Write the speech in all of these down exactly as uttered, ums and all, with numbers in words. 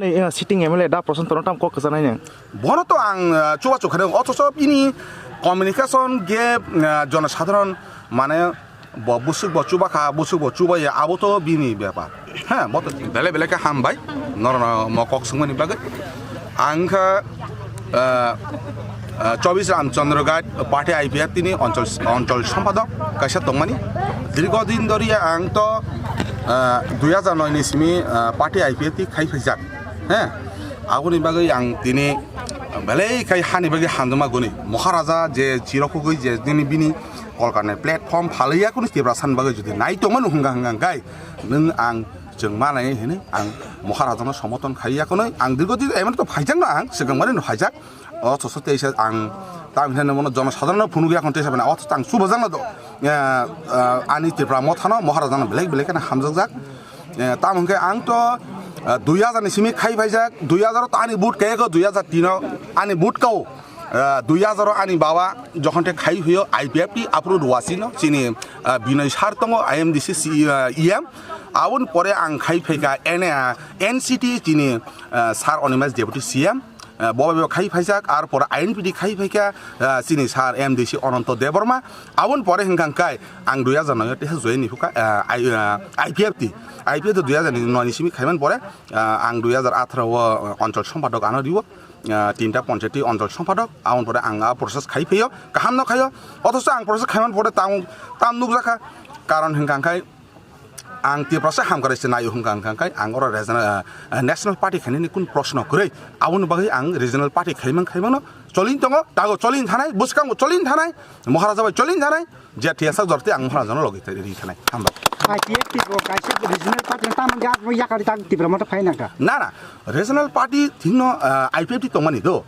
Ni, eh, sitting M L A da Prashanto no tam kok kwchanai nang. Bono to ang, eh, chubachu khairok, othocho bini communication ge, eh, jonosadharon mane bo busuk bo chubakha, busuk bo chubaya, abo to bini bepar. Ha, bo to belai belai khe hambai, norokno mo kok swngmani bagwi. Ang kha, eh, eh, Chobis Ramchandra Ghat party I P F T ni onchol, onchol sompadok kaisa tongmani. Dirgo din doriya ang to, eh, dui hajar noi ni simi, eh, party I P F T khai phaijak. He, aboni bagwi ang tini belai khai hani bagwi hamjakma guni. Maharaja je chirokugwi je nini bini kolkarni platform phalaiya kunu Tiprasa ni bagwi jodi nai tongmani hwnka hwnka hwnkhe nwng ang chwng manai hwnwi ang Maharaja no somoton khaiya kunu. Ang dirgo din emon to phaijakno ang swkang mani no phaijak. O soso teisa ang tam hinwi mono jonosadharon no phunukya kunu teisa bana. O soso ang chubajakno do, eh, eh, ani Tipra mothano Maharaja no belai belai kheno hamjakjak. Eh, tamo hwnkhe ang to, eh, dui hajar ni simi khai phaijak, dui hajar o to ani vote kayako, dui hajar tin o ani vote kao, eh, dui hajar o ani baba jokhon the khai huyo I P F T aphuru Ruwasi no chini, eh, Binoy sir tongo I M D C C, eh, E M, aboni pore ang khai phaikha N, eh, N C T chini, eh, sir Animesh Deputy C M, eh, bo bai bo khai phaijak, ar pore I N P T khai phaikha, eh, chini sir M D C Ananto Debbarma. Aboni pore hwnkha hwnkhe ang dui hajar noi o teisa join ni phukha, eh, I, eh, I P F T, I P F T dui hajar noi ni simi khaiman pore, eh, ang dui hajar atharo o, eh, onchol sompadok ano riwo, eh, tinta ponchayati onchol sompadok, aboni pore ang a process khai phaio, kaham no khaio, othocho ang process khaiman pore tam, tam nukjakha, karon hwnkha hwnkhe ang Tiprasa hamkrai se naio hwnkha hwnkha hwnkhe ang oro regional, eh, national party khainani kun proshno kwrwi, aboni bagwi ang regional party khaimang khaimano cholin tongo, tago cholin thanai, bwskango cholin thanai, Maharaja bai cholin thanai, je thiyasa jorti ang Maharaja no logi ri thanai. Hambai. I P F T bo kaisa regional party tamo gas bo yakari tak Tipra moto phai nangkha. Na, na, regional party thingno, eh, I P F T tongmani do.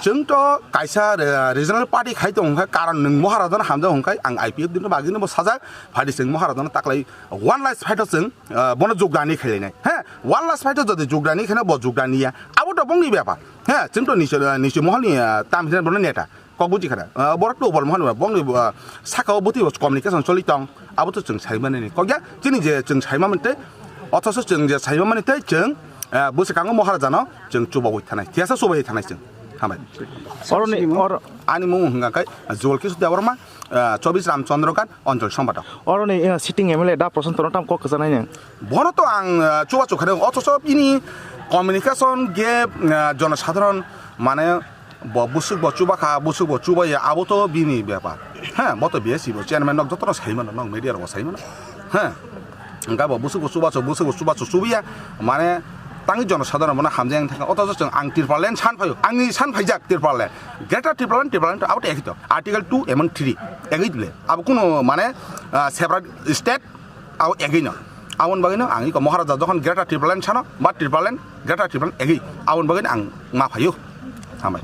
Chwng to kaisa re-, regional party khai tong hwnkhe, karon nwng Maharaja no hamjak hwnkhe, ang I P F T no bagwi no bo sajak, phadi chwng Maharaja no taklai one last fight o chwng, ah, bono jogdani khailainai. He, one last fight o jodi jogdani kheno bo jogdani ya. Abo to bongni bepar. He, chwng to niche, niche moholni, ah, tam hinwi bono neta. Kok buji khana. Ah, borok to bol mohon bongni, ah, saka o bwtwi bo communication choli tong. Abo to chwng sai mani ni. Kok ya, chini je chwng sai mani tei, othoso chwng je sai mani tei chwng, ah, bwswkango Maharaja no chwng chubawi thanai. Thiyasa chubawi thanai chwng. Hambai. Oroni, or- Ani mung hwnkha khe Juwal Kishore Debbarma, ah, Chobis Ramchandra Ghat, Anchal Sampadok. Oroni, eh, sitting M L A da Prashanto no tam kok kwchanai nang. Bono to ang, ah, chubachu khairok, othocho bini communication ge, ah, jonosadharon mane bo busuk bo chubakha, busuk bo chubaya, abo to bini bepar. Ha, bo to B S C bo chairman nok jotono saimano, nok media rok saimano. Ha. Hwnkhe bo busuk bo chubachu, busuk bo chubachu chubiya, mane tangwi jonosadharon bono hamjak thangkha. Othocho chwng ang Tipraland san phaio, angni san phaijak Tipraland. Greater Tipraland, Tipraland abo to ekito. Article two, amendment three. Ekito le. Abo kuno mane, ah, separate state, abo egwi no. Aboni bagwi no ang iko Maharaja jokhon Greater Tipraland sano, ba Tipraland, Greater Tipraland egwi. Aboni bagwi no ang ma phaio. Hambai.